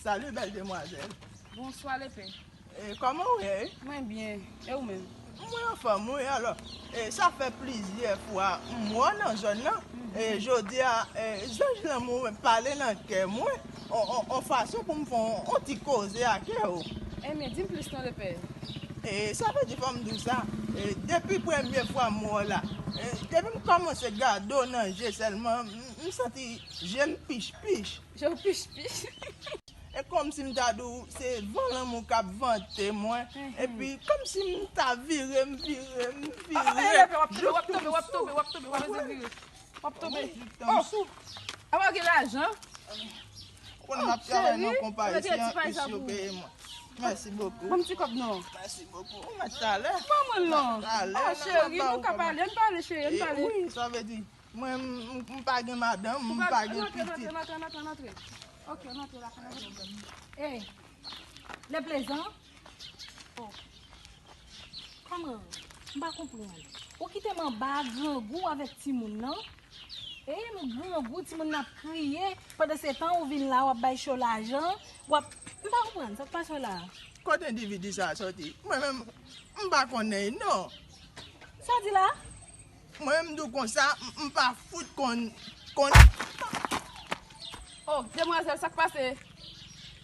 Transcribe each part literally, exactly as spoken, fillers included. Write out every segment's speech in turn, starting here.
Salut, belle demoiselle. Bonswa, Lepè. E kòman w ye? Mwen byen. E ou menm? Mwen anfòm, wi. Alò, e, sa fè plizyè fwa m wè w nan zòn nan. E, jodi a, e, zanj lanmou pale nan kè mwen. On, on, on fason pou m fè on, on ti koze ak ou. Ebyen, di m plis non, Lepè. E, sa vle di, fò m di w sa. E, depi premye fwa m wè w la, e, depi m kòmanse gade w nan je sèlman, m, m santi je m pich pich. Je w pich pich. E kòmsi m ta di w se van lanmou k ap vante mwen. Epi kòmsi m ta vire, m vire, m vire. Ah, e, Lepè, w ap tonbe, w ap tonbe, w ap tonbe, w ap tonbe, w ap tonbe, w ap vire. W ap tonbe. Oh! Apa w gen lajan? Ou konnen m ap travay nan konpayi, se an us yo peye mwen. Mèsi bokou. Ban m ti kòb non. Mèsi bokou. Ou mèt talè. Ban mwen l non. Talè. Ah, cheri, nou ka pale, ann pale, cheri, ann pale. Wi, sa vle di, mwen, m, m, m pa gen madanm, m pa gen pitit. Antre, antre, antre, antre. Ok, ann antre la, ann antre. Ey, Leplezan. Oh. Kòman? M pa konprann. Ou kite m anba grangou avèk timoun nan? Ey, m grangou, timoun nan ap kriye. Pandan se tan, ou vin la, w ap bay cho lajan. W ap, m pa konprann, sa k pase w la? Kote endividi sa a soti? Mwen menm, m pa konnen, non. Sa w di la? Mwen menm, m di w konsa, m, m pa fout konn, konn. Oh, demwazèl, sa k pase?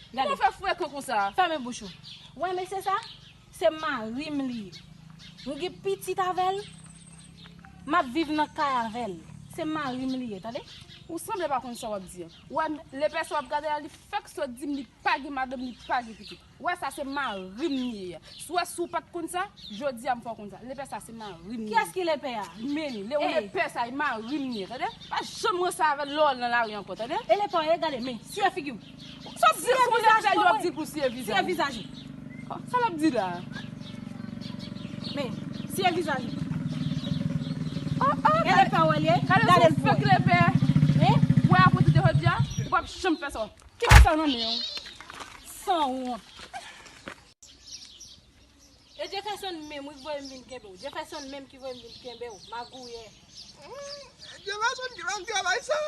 Kòman w fè frekan konsa? Fèmen bouch ou. Wè, mesye sa, se mari m li ye. M gen pitit avè l. M ap viv nan kay avè l. Se mari m li ye, tande? Ou sanble pa konn sa w ap di an. Wè, Lepè sa w ap gade la, li fèk sot di m li pa gen madanm, li pa gen pitit. Wè, sa se mari m li ye. Si w wè, si w pa t konn sa, jodi a m fè w konn sa. Lepè sa se mari m li ye. Kiyès ki Lepè a? Men li, le, Lepè sa e mari m li ye, tande? Pa janm ranse avè l lè w al nan lari ankò, tande? E Lepè a, gade, men, siye figi w. Sa w di, sou Lepè yo ap di pou siye vizaj. Siye vizaj ou. Sa l ap di la? Men, siye vizaj ou. Oh, oh, e Lepè w li ye, gade l fèk Lepè. Wè, apre tout jodi a, ou p ap janm fè sa. Kite sa nan men w. Sanwont. E Jefferson menm wi k voye m vin kenbe w. Jefferson menm ki voye m vin kenbe w. Magouyè. Jefferson ki ban m travay sa.